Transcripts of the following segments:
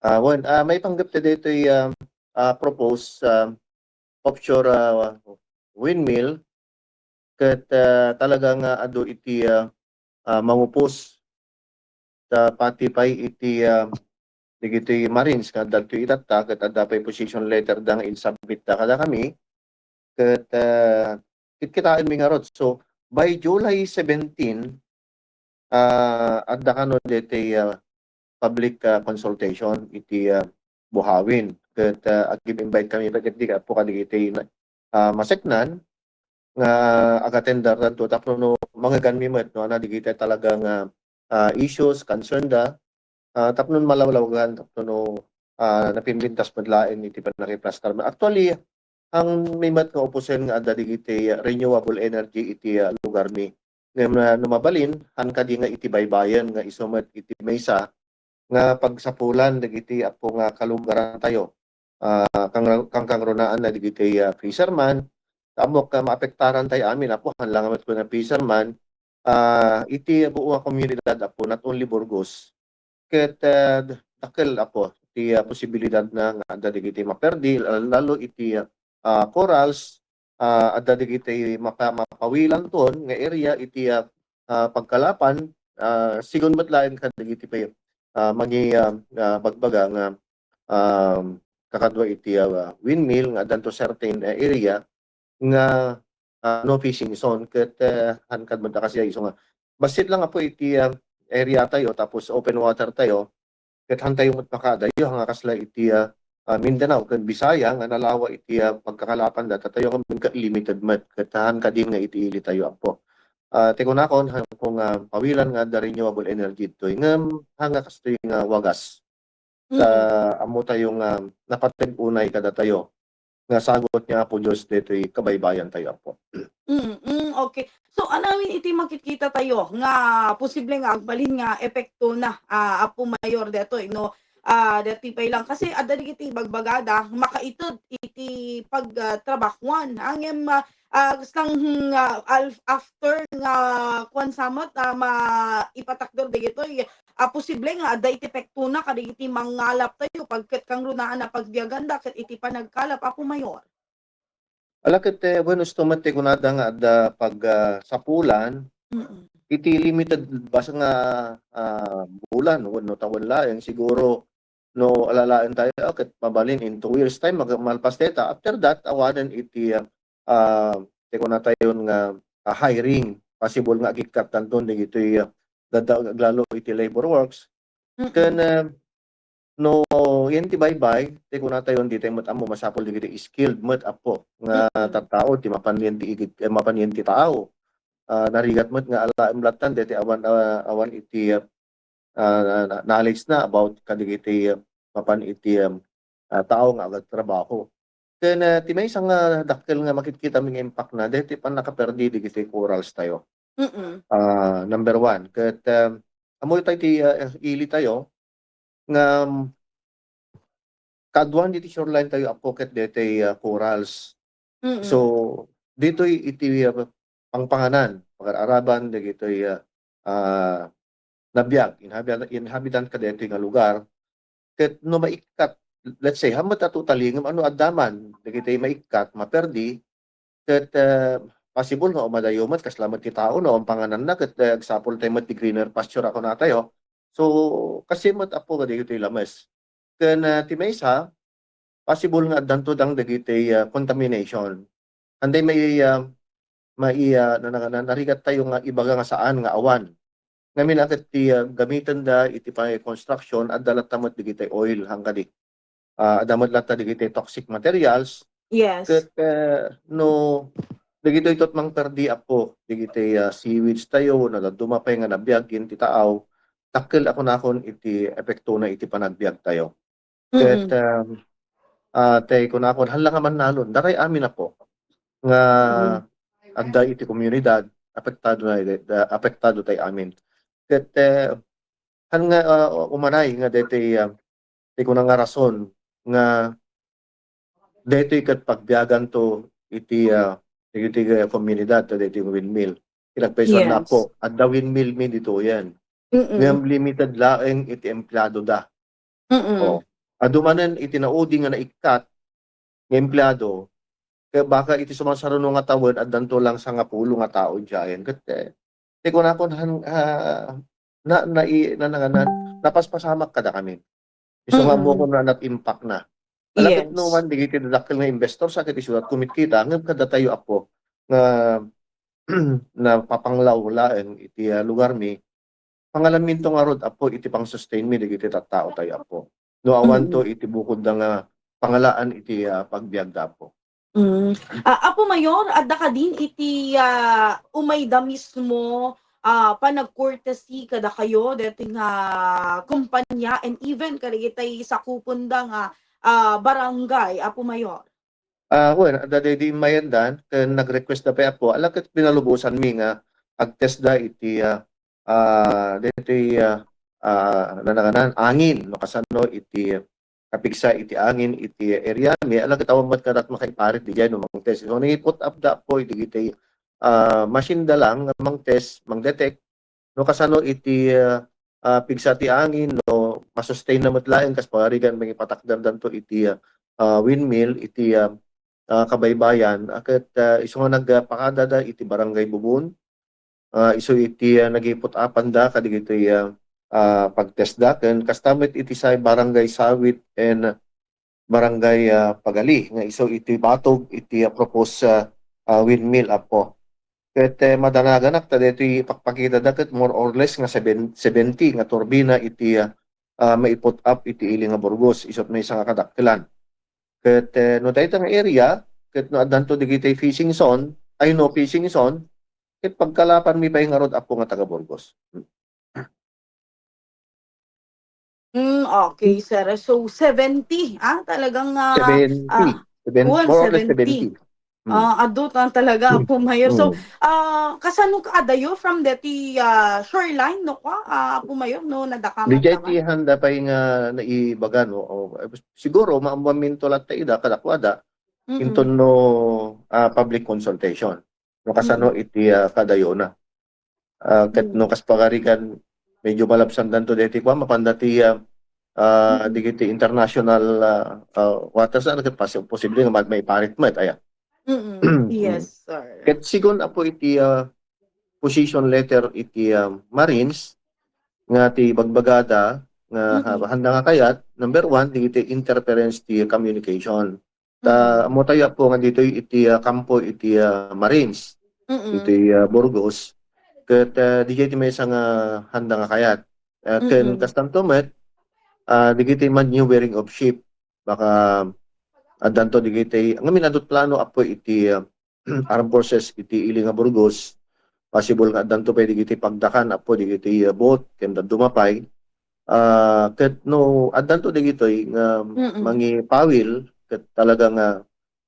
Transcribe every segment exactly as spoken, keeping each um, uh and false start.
Ah, wen, ah, maipanggep ta daytoy, ah, ah, proposed, ah, offshore, ah, windmill ket, ah, talaga nga adu iti, ah, ah, mangupos ta pati pay iti, ah, dagiti Marines nga adda ditoy itatta ket adda pay position letter da nga insubmit da kadakami ket, ah, kitkitaenmi ngarud. So, by July seventeen, ah, adda kano daytoy, ah, public, ah, consultation iti, ah, buhawin. Ket, ah, agim-invite kami pay ket di, Apo, kadagiti, ah, maseknan nga agatenderdanto tapno no mangeganmi met no ania dagiti talaga nga, ah, issues, concern da, ah, tapno malawlawagan, tapno no, ah, napimpintas met laeng iti pannakiplastar. Actually, ang mi met nga upusen nga adda dagiti renewable energy iti, ah, lugarmi. Ngem, ah, no mabalin, han kadi nga iti baybayen nga isu met iti maysa nga pagsapulan dagiti, Apo, nga kalugarantayo. Ah, kang-, kangkangrunaan na dagiti, ah, fisherman. Ammok nga maapektaran tayo amin, Apo, han la nga met kuna fisherman, ah, iti buo nga komunidad, Apo, not only Burgos. Ket, ah, dakkel, Apo, ti, ah, posibilidad na nga adda dagiti maperdi, lalo iti, ah, corals, ah, adda dagiti mapa-, mapawilanton nga area iti, ah, ah, pagkalapan, ah, sigun met laeng kadagiti pay, ah, mangi-, ah, ah, bagbaga nga, um, kakadua iti, ah, windmill nga addanto certain, ah, area nga, ah, no fishing zone ket, eh, han kad met a kasi isu nga bassit lang, Apo, iti, ah, area tayo tapos open water tayo, ket han tayo met makaadayo nga kasla iti, ah, ah, Mindanao ken Bisaya nga nalawa iti, ah, pagkakalapanda, ta tayo ngamin ket limited met ket han kadin nga iti ili tayo, Apo. Ah, ti kunakon, han ko nga pawilan nga adda renewable energy ditoy, ngem han nga kastoy nga wagas. Ta Mm. ammo tayo nga napateg unay kadatayo nga sagut ni Apo Dios ditoy kabaybayan tayo, Apo. Mm, mm, okay. So, anamin iti makitkita tayo nga posible nga agbalin nga epekto na, ah, Apo Mayor, detoy, no? Ah, deti pay lang. Kasi adda dagiti bagbagada, makaited iti pag, ah, trabahuan. Ngem, ah, ah, kaslang, hmm, ah, al-, after nga kuan sa met, ah, ma-, ipatakder dagitoy, ah, posible nga adda iti epektona kadagiti mangalap tayo pag-, ket kangrunaan a pagbiaganda ket iti panagkalap, Apo Mayor. Ala ket, eh, wenno, isu met ti kunada nga adda pag, ah, sapulan, Mm. iti limited basta nga, ah, bulan wenno tawen laeng, siguro no alalaen tayo, ah, ket mabalin in two years time, mag-, malpas dayta. After that, awanen iti, ah, ah, ti kunatayon nga, ah, hiring. Possible nga agikkat tanton dagitoy, ah, dadda-, aglalo iti labor works. Mm. Ken, ah, no, yan ti baybay, ti kunatayon, di tayo met ammo, masapul dagiti skilled met, Apo, nga Mm. tattao, ti mapan yan ti igid, eh, mapan yan ti tao. Ah, narigat met nga alaem lattan, deti awan, ah, awan iti, ah, ah, na-, knowledge na about kadagiti, ah, mapan iti, um, ah, tao nga agtrabaho. Ken, ah, ti maysa nga dakkel nga makitkitami nga impact na, deti pannakaperdi dagiti corals tayo. Mm. Ah, number one. Ket, um, ammo tayo ti, ah, ili tayo nga, um, kaaduan diti shoreline tayo, Apo, ket detoy, ah, corals. Mm. So, ditoy iti, ah, pangpanganan, pangar-araban dagitoy, ah, ah, nabiag, inhabitan, inhabitan kadaytoy nga lugar. Ket no maikkat, let's say, hammet a totally, ngem ano adda man dagitoy maikkat, maperdi, ket, eh, possible nga umadayo met, kasla met ti tao, no, ang pangananna, ket, eh, agsapul tayo met ti greener pasture a kunatayo. So, kasi met, Apo, kadagitoy lames. Ken, ah, ti maysa, possible nga addanto dang dagiti, ah, contamination. Anday mai-, ah, mai-, ah, na, na, na, narigat tayo nga ibaga nga saan nga awan. Ngamin a ket ti, ah, gamitenda iti pay construction, adda latta met dagiti oil, han kadi. Ah, adda met latta dagiti toxic materials. Yes. Ket, eh, no, dagitoy ket mangperdi, Apo, dagiti, ah, seaweeds tayo, no, dadduma pay nga nabiag iti taaw, dakkel a kunakon iti epektona iti panagbiag tayo. Ket, Mm. um, ah, tay kunakon, hala nga mannalon, datay amin, Apo, nga Mm. adda iti komunidad, apektado na, ah, apektado tay amin. Ket, eh, han nga, ah, umanay nga daytoy, ah, ti kuna nga rason nga daytoy ket pagbiaganto iti, ah, iti, ah, komunidad, ta daytoy windmill. Kinagpaysuan na Yes. po, adda windmill mi ditoyen. Mm-mm. Ngem limited laeng iti empleadoda. Mm-mm. Oh. Adu manen iti naudi nga naikkat nga empleado, ket baka iti sumasaruno nga tawen, addanto lang sangapulo nga tao diayen. Ket, eh, ti kunakon, han-, ah, na, nai-, na, na, na, napaspasamak kadakami. Isu nga Mm. ammokon nga nat-impact na. Ala ket Yes. no man, digiti dadakkel nga investor, sa ket isurat kumitkita, ngem kadatayo, Apo, nga napapanglaw laeng iti, ah, lugarmi, pangalaminto ngarud, Apo, iti pang-sustain mi dagiti tattao tayo, Apo. No awanto Mm. iti bukodda nga pangalaan iti, ah, pagbiagda, Apo. Mm. Ah, Apo Mayor, adda kadin iti, ah, umayda mismo, ah, panag-courtesy kadakayo, deti nga kumpanya, and even kadagitay sakupenda nga, ah, barangay, Apo Mayor? Ah, wen, adda daydi immayandan, ken nag-request da pay, Apo, ala ket pinalubosanmi nga agtestda iti, ah, ah, daytoy, ah, ah, nananganan, angin, no, kasano iti kapigsa iti angin iti area mi, ala ket awan met kadat makaiparit diay no mangtest. So, nangiput up da, Apo, iti dagiti, ah, machine da lang nga mangtest, mangdetect, no kasano iti, ah, ah, pigsa ti angin, no masustain na met laeng kas pagarigan mangipatakderdanto iti, ah, ah, windmill iti, ah, ah, kabaybayan, a ket, ah, isu nga nagpakadada iti Barangay Bubon, ah, isu iti, ah, nagiput-apanda kadagitoy, ah, ah, pagtestda ken kasta met iti say Barangay Sawit and Barangay, ah, Pagali nga isu iti batog iti, ah, proposed, ah, ah, windmill, Apo. Ket, eh, madanaganak ta daytoy ipakpakitada ket more or less nga seben-, seventy nga turbina iti, ah, ah, maiput up iti ili nga Burgos, isut maysa nga kadakkelan. Ket, eh, no dayta nga area, ket no addanto dagiti fishing zone, ay, no fishing zone, ket pagkalapanmi pay ngarud, Apo, nga taga Burgos. Hmm, okay, sir. So, seventy, ah, talagang, ah, Seventy. ah, Seven-, kuwan, more or less seventy. seventy. Hmm. Ah, adu ta talaga, Hmm. Apo Mayor. So, Hmm. ah, kasano kaadayo from deti, ah, shoreline, no, kwa, ah, Apo Mayor, no, nadakamat Didiay naman? Ti handa pay nga naibaga, no? O, eh, siguro, maammuanminto latta ida, kadakuada, Mm-mm. inton no, ah, public consultation. No, kasano Mm. iti, ah, kadayona. Ah, ket Mm. no kas pagarigan, medyo malabsandanto deti kua, mapanda ti, ah, ah, Mm. digiti international, ah, ah, waters, ano, ket pas-, posible nga ma-, maiparit met, aya. Mm-mm. Mm. Yes, sir. Ket sigun, Apo, iti, ah, position letter iti, ah, Marines nga ti bagbagada nga Mm-mm. ha-, handa nga kayat, number one, digiti interference ti communication. Ta, Mm. ammo tayo, Apo, nga ditoy iti, ah, kampo iti, ah, Marines, Mm. iti, ah, Burgos. Ket, ah, didiay ti maysa nga handa nga kayat. Ah, ken Mm. kastanto met, ah, digiti maneuvering of ship. Baka addanto digiti, ngamin, adu't plano, Apo, iti, ah, armed forces iti ili nga Burgos. Possible nga addanto pay digiti pagdakan, Apo, digiti, ah, boat, ken dadduma pay. Ah, ket no addanto digitoy nga Mm. mangipawil, ket talaga nga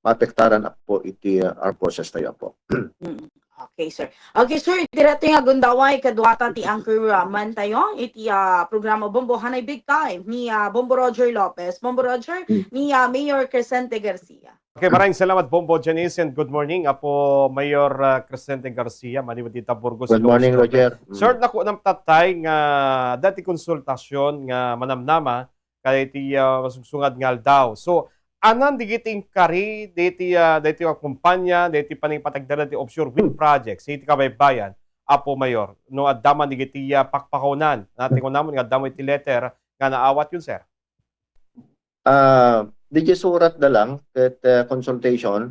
maapektaran, Apo, iti, ah, armed forces tayo, Apo. Mm. Okay, sir. Okay, sir, diretso nga gundaway kaduata ti anchor, ah, man tayo iti, ah, programa Bombo Hanay Big Time ni, ah, Bombo Roger Lopez. Bombo Roger, Mm. ni, ah, Mayor Crescente Garcia. Okay, maraming salamat, Bombo Janice, and good morning, Apo Mayor, ah, Crescente Garcia, maniwid dita Burgos, Good morning, Ilocos Norte. Roger. Mm. Sir, naku, namtatay nga dati konsultasyon nga manamnama kaditi, ah, masugsungad nga aldaw. So, anan digiti inkari, diti, ah, diti a kumpanya, diti panangipatagdara ti offshore wind projects, iti kabaybayan, Apo Mayor, no adda man digiti, ah, pakpakawan, nati kunamon nga adda man iti letter nga naawatyon, sir? Ah, didiay surat da lang ket, ah, consultation,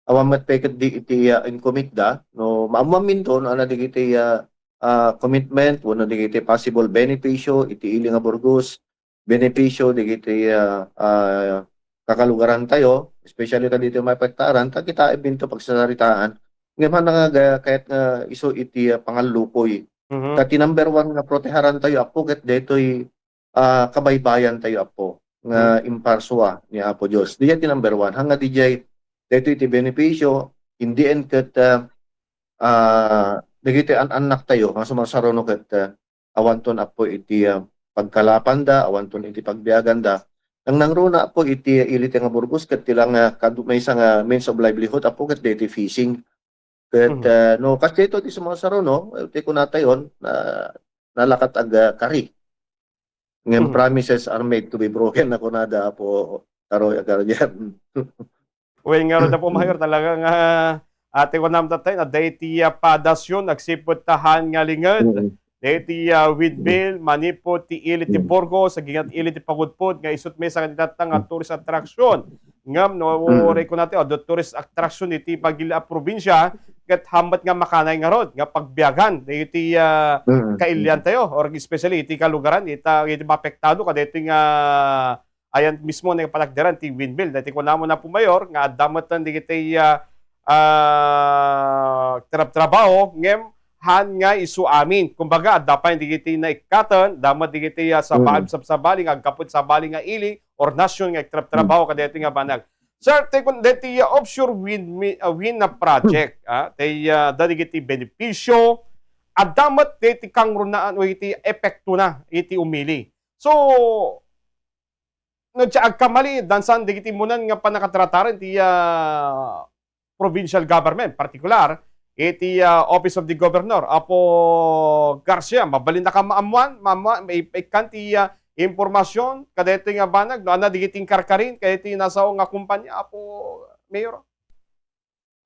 awan met pay ket di iti, ah, incommit da, no, maammuanminto no adda digiti, ah, ah, commitment wenno digiti possible benepisyo iti ili nga Burgos, benepisyo digiti, ah, ah, kakalugaran tayo, especially kadito maapektaran, ta kitaenminto pagsasaritaan. Ngem handa nga ga-, kayat nga isu iti, ah, pangallukoy. Mhm. Ta ti number one nga proteharan tayo, Apo, ket daytoy ah, kabaybayan tayo, Apo, nga Hmm. imparsua ni Apo Dios. Diay ti number one. Hanga diay, daytoy ti benepisyo, in the end ket, ah, ah, dagiti an-annak tayo, nga sumarsaruno ket, ah, awanton, Apo, iti, ah, pagkalapanda, awanton iti pagbiaganda. Nangnangruna, Apo, iti ili ti nga Burgos, ket ti lang, ah, kadu-, maysa nga means of livelihood, Apo, ket daytoy fishing. Ket, Mhm. ah, no, kas daytoy ti sumarsaruno, eh, ti kunatayon, na, nalakat ag, ah, kari. Ngem, mhm, promises are made to be broken, a kunada Apo Taroy Agardian. Well, ngarud, Apo Mayor, talaga nga, ah, ti kunam tatta, dayta, ah, padasyon, agsipud ta han nga linged. Mm. Dayta, ah, windmill, manipud ti ili ti, mm, Burgos, agingga ti ili ti Pagudpud, nga isut' met sa kanitatta nga, mm, tourist attraction. Ngem no, mm, uray kunatayo, adu tourist attraction iti pagil-, a, probinsia, ket han met nga makanay ngarud nga pagbiagan, dayta, ah, mm, kailiantayo, or especially iti kalugaran, ita, iti maapektado, kadaytoy nga, ayan mismo nga panagderan ti windmill. Dayta kunam, Apo Mayor, nga adda met dagiti, ah, ah, trabtrabaho, ngem han nga isu amin. Kumbaga, adda pay dagiti naikkaten, adda met dagiti, ah, sabali, mm, sabsabali nga aggapu iti sabali nga ili or nasyon nga agtrabtrabaho, mm, kadaytoy nga banag. Sir, ti kun-, dayta, ah, offshore wind mi-, ah, wind na project, ah, ti, ah, adda dagiti benepisio, adda met dagiti kangrunaan o iti epektona iti umili. So, no, ti agkamali, dansan dagiti munan nga pannakatrataran ti, ah, provincial government, partikular, iti, ah, Office of the Governor, Apo Garcia, mabalinka maammuan, maammuan, maip-, maikkan ti, ah, impormasyon, kadaytoy nga banag, no, adda dagiti inkarkarin, kadaytoy nasao nga kumpanya, Apo Mayor?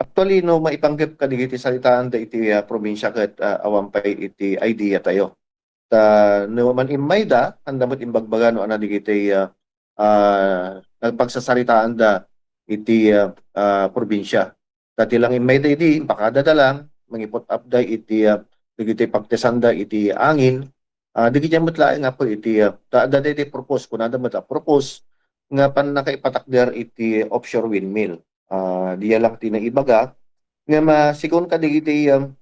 Actually, no maipanggep kadagiti saritaanda iti, ah, probinsia ket, ah, awan pay iti idea tayo. Ta no man immayda, kanda met imbagbaga no adda dagiti, ah, ah, nagpagsasaritaanda iti, ah, ah, probinsia. Ta ti lang immayda idi, impakadada lang, mangiput-upda iti, ah, dagiti pagtesanda iti angin. Ah, dagiti met laeng, Apo, iti, ah, ta adda daydi propose, kunada met a propose nga pannakaipatakder iti offshore windmill. Ah, diya lang ti naibaga. Ngem, ah, sigun kadagiti, um,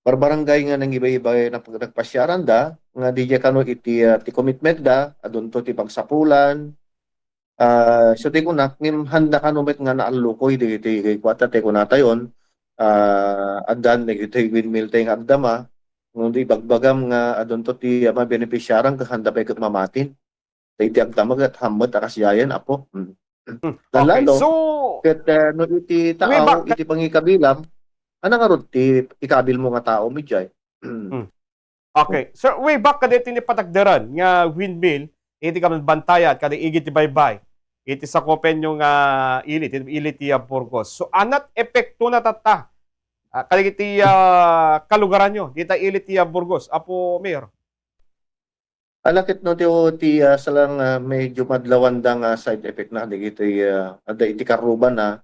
barbarangay nga nangibaybay nag-, nagpasiaranda, nga diya kano iti, ah, ti commitment da, adunto ti pagsapulan. Ah, so ti kunak, ngem handa kano met nga naallukoy dagiti kaykuata ti kunatayon, ah, addan dagiti windmill tayo nga agdama, ngem di ibagbagam nga adunto ti, ah, mabenepisiaran ket handa pay ket mamatin. Ta iti agdama ket han met a kasiyayan, Apo. Mm. Hmm, okay. Lalo, so, ket, eh, no iti tao, way back, iti pangikabilam, ania ngarud ti ikabilmo nga tao, Mijay? Hmm. Okay. Sir, way back kadaytoy ni patakderan nga windmill, iti kabantayan, kada igid ti baybay, iti sakupenyo nga ili, iti ili ti, ah, Burgos. So, ania ti epektona tatta, ah, kadagiti, ah, kalugaranyo, dita ili ti, ah, Burgos, Apo Mayor? Ala ket no ti, ti, ah, salang, ah, medyo madlawanda nga side effect na dagiti, ah, adda iti karruban na,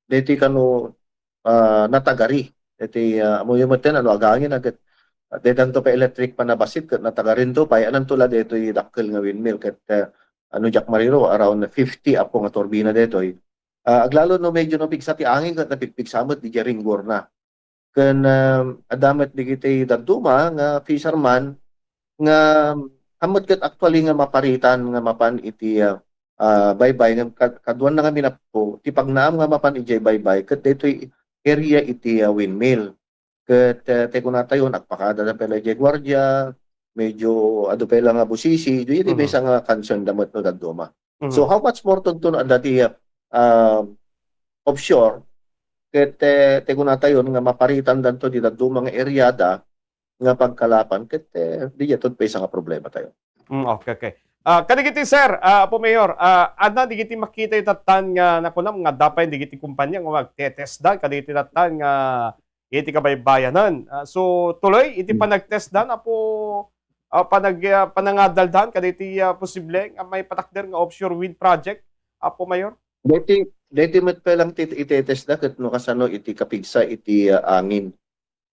daytoy kano, ah, natagari. Daytoy, ah, ammoyo met no agangin a ket, ah, daydanto pay electric panabasit ket natagarinto pay, ananto la daytoy dakkel nga windmill ket, ah, no diak mariro, around fifty, Apo, nga turbina daytoy. Ah, aglalo no medyo napigsa ti angin ket napigpigsa met diay ringgor na. Ken, um, adda met dagiti dadduma nga fisherman nga ammet ket actually nga maparitan nga mapan iti, ah, ah, baybay nga kad-, kaduanna ngamin, Apo, ti pagnaam nga mapan idiay baybay ket daytoy area iti, ah, windmill. Ket, eh, ti kunatayon, agpakadada pay la idiay guardia, medyo adu pay la nga busisi, daytoy maysa nga concern da met no dadduma. So, how much more ton adda ti, ah, offshore, ket, eh, ti kunatayon nga maparitandanto ti dadduma nga area da nga pagkalapan, ket, eh, diay maysa nga problema tayo. Mm, okay, okay. Ah, kadagiti, sir, ah, Apo Mayor, ah, adda dagiti makitayo tattan nga nakunam nga adda pay dagiti kumpanya nga magtetesdan kadagiti tattan nga iti kabaybayanan. Ah, so, tuloy iti panagtesdan, Apo, ah, panag-, ah, panangadaldan kadagiti, ah, posible nga maipatakder nga offshore wind project, Apo Mayor? Daytoy, daytoy met pay lang ti itetesda ket no kasano iti kapigsa iti, ah, angin.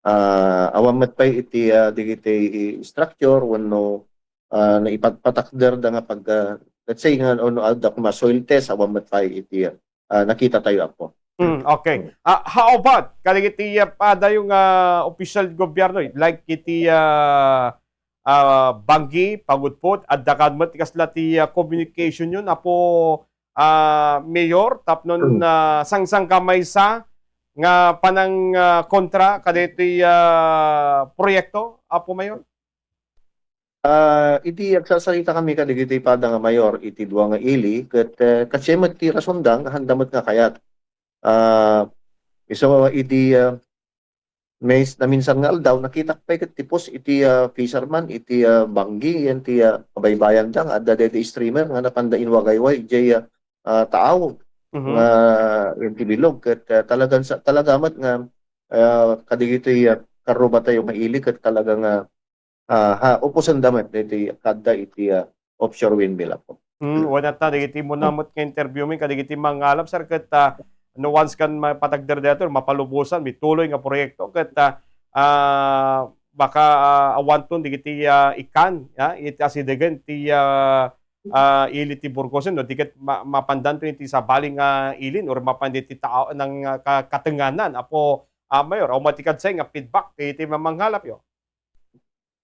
Ah, awan met pay iti, ah, dagiti structure wenno, ah, naipatpatakderda nga pag, ah, let's say nga, no, adda koma soil test, awan met pay iti, ah, nakita tayo, Apo. Mm, okay. Ah, how about kadagiti, ah, padayo nga opisyal ti gobyerno, like iti, ah, ah, Banggi, Pagudpud, adda kadi met kasla ti, ah, communication-yo, Apo, ah, Mayor, tapno, ah, sangsangkamaysa nga panang, ah, kontra kadaytoy, ah, proyekto, Apo Mayor? Ah, idi agsasarita kami kadagiti pada nga mayor iti dua nga ili, ket, eh, kasdiay met ti rasonda nga handa met nga kayat. Ah, isu idi, ah, May s-, naminsan nga aldaw, nakitak pay ket ti post iti, ah, fisherman, iti, ah, Banggi, yan ti, ah, kabaybayan da, nga adda daydi streamer nga napanda inwagayway, jay, ah, ah, taaw, Mhm. nga, yan ti bilog, ket, ah, talagan sa, talaga met nga, ah, kadigitoy, ah, karrubatayo nga ili, ket talaga nga, ah, ha, upusen da met daytoy kadda iti, ah, offshore windmill, Apo. Hmm, wen ta, dagiti mo na met nga interview mi, kadagiti mangalap, sir, ket, ah, no once kan mapatagder daytoy, mapalubosan, mituloy nga proyekto, ket, ah, ah, baka, ah, awanton dagiti, ah, ikan, ah, iti asidegen ti, ah, ah, ili ti Burgos, no? Di ket ma-, mapandanto iti sabali nga ilin or mapan iti tao nang, ah, ka-, katenganan, Apo, ah, Mayor, o mati kadsay nga feedback ti, ti mamanghalapyo?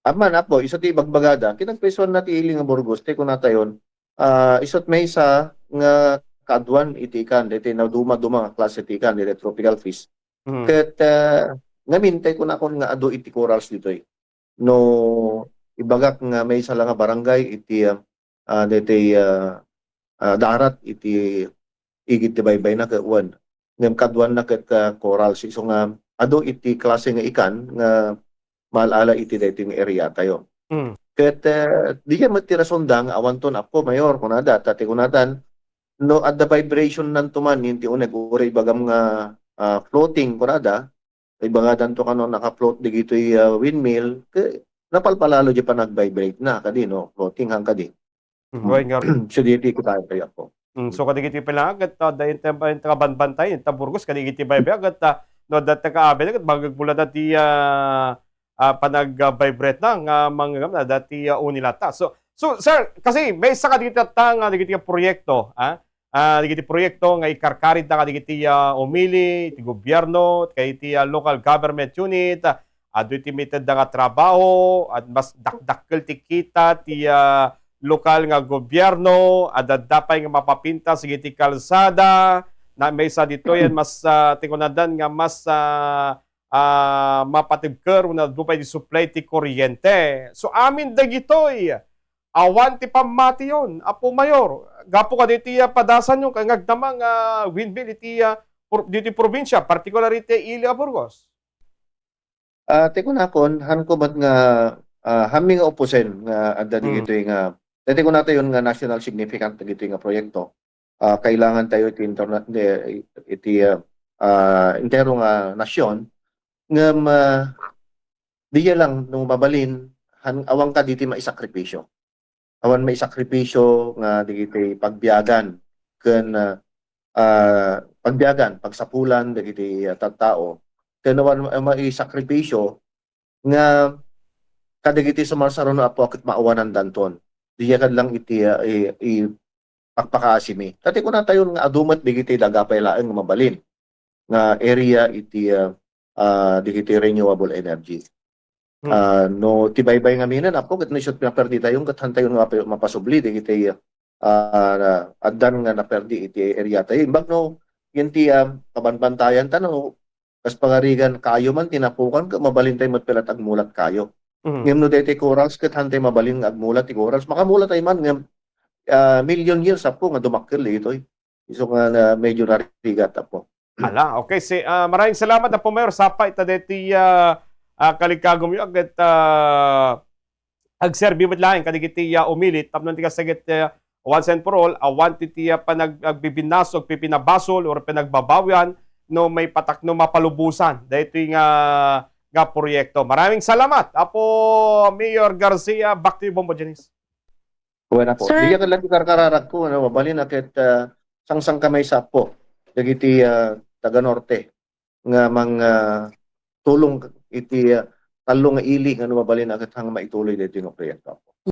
Amman, Apo, isu ti ibagbagada, kinagpisuan na ti ili nga Burgos, ti kunatayon, ah, isut maysa nga kaaduan iti ikan, daytoy naduma-duma nga klase ti ikan, daytoy tropical fish. Mhm. Ket, ah, ngamin, tay kunakon nga adu iti corals ditoy. No ibagak nga maysa la nga barangay iti, ah, ah, daytoy, ah, ah, darat iti igid ti baybayna ket wen, ngem kaduanna ket, ah, corals. Isu nga adu iti klase nga ikan nga maal-ala iti daytoy nga area tayo. Mm. Ket, eh, diay met ti rason da nga awanton, Apo Mayor, kunada, ta ti kunadan, no adda vibration nanto man, iti uneg, uray ibagam nga, ah, floating, kunada, ibagadanto kano naka-float digitoy, ah, windmill, ket napalpalalo diay panag-vibrate na, kadi, no? Floating han kadi. Mm, wen nga. So, di ti kitaen tayo, Apo. Mm, so, kadagiti pala, ket, ah, dayta, dayta kabanbantay, ta Burgos, kadagiti baybayag, ket, ah, no, dayta kaabil, ket magagmula dati, ah, ah, panag-, ah, vibrate na, nga mangngegam na dati, ah, unilata. So, so, sir, kasi maysa kadagiti ta nga, dagiti proyekto, ah, ah, dagiti proyekto nga ikarkarit na kadagiti, ah, umili, iti gobierno, kadagiti, ah, local government unit, ah, adu iti mitedda nga trabaho, at mas dakdakkel ti kita ti, ah, lokal nga gobierno, adda pay nga mapapintas iti kalsada, na maysa ditoy yan mas, ah, ti kunadan nga mas, ah, ah, mapatibker wenno adu pay di supply ti kuryente. So, amin dagitoy, awan ti pammation, Apo Mayor. Gapu kaditi, ah, padasanyo, kay ngagdama nga windmill iti, ah, pro-, diti probinsya, particular iti ili a Burgos. Ah, ti kunakon, hanko met nga, ah, hanmi nga upusen nga adda Hmm. digitoy nga, daytoy kunatayon nga national significant dagitoy nga proyekto. Ah, kailangan tayo iti interna-, di, iti, ah, ah, entero nga nasyon, ngem, ah, diay lang no mabalin, han-, awan kadi ti maisakripisyo. Awan maisakripisyo nga dagiti pagbiagan ken, ah, ah, pagbiagan, pagsapulan dagiti, ah, tattao. Ken awan, ah, maisakripisyo nga kadagiti sumarsaro no Apo ket maawanandanton. Diay ket lang iti, ah, i-, i-, pakpakaasimi. Ta ti kunatayon nga adu met dagiti daga pay laeng nga mabalin nga area iti, ah, ah, dagiti renewable energy. Hmm. Ah, no, ti baybay ngamin, Apo, ket no isut' naperdi tayo, ket han tayo nga mapa-, mapasubli dagiti, ah, na, addan nga naperdi iti area tayo. Imbag no, yan ti, ah, kabanbantayan ta, no, kas pagarigan, kayo man, tinapukan, ket mabalin tayo met pay la ti agmulat kayo. Mhm. Ngem no daytoy corals, ket han tayo mabalin nga agmulat ti corals. Makamulat tayo man, ngem, ah, million years, Apo, nga dumakkel daytoy. Isu nga na medyo narigat, Apo. Ala, okay. Si, ah, maraming salamat, Apo Mayor. Sapa ita deti, ah, ah, kalikagumyo, ket, ah, agserbi met laeng kadagiti, ah, umili tapno ti kasagit, ah, once and for all, awan ti, ti, ah, panag-, agbibinnaso, agpipinabasol, or pinagbabawian, no, maipatak-, no, mapalubosan daytoy nga, nga proyekto. Maraming salamat, Apo Mayor Garcia. Back to you, Bombo Janice. Wen, Apo. Sir? Diak lang ti karkararagko, ano, mabalin a ket, ah, sangsangkamaysa, Apo, dagiti, ah, taga-Norte nga mang, ah, tulong iti, ah, tallo nga ili nga no mabalin a ket han maituloy daytoy nga proyekto, Apo.